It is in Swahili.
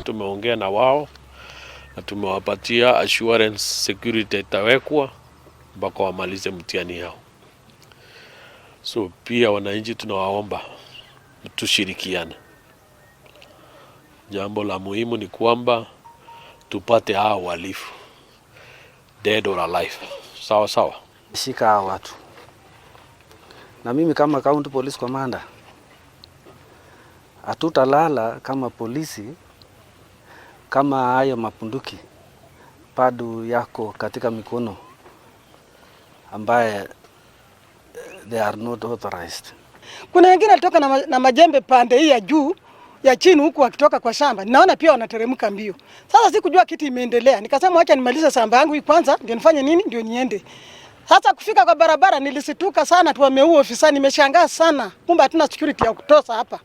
Tumeongea na wao na tumewapatia assurance security itawekwa mpaka wamalize mtihani yao. So pia wananchi tunawaomba tushirikiane. Jambo la muhimu ni kwamba tupate hao wahalifu dead or alive. Sawa sawa. Shika hao watu, na mimi kama county police commander hatutalala kama polisi kama hayo mapunduki bado yako katika mikono ambaye they are not authorized. Kuna wengine walitoka na majembe pande hii ya juu ya chini huku wakitoka kwa shamba, naona pia wanateremka mbio. Sasa sikujua kitu imeendelea, nikasema wacha nimalize shamba yangu hii kwanza, ndio nifanye nini, ndio niende. Sasa kufika kwa barabara nilisituka sana, tu wameua ofisa, nimeshangaa sana, kumbe hatuna security ya kutosha hapa.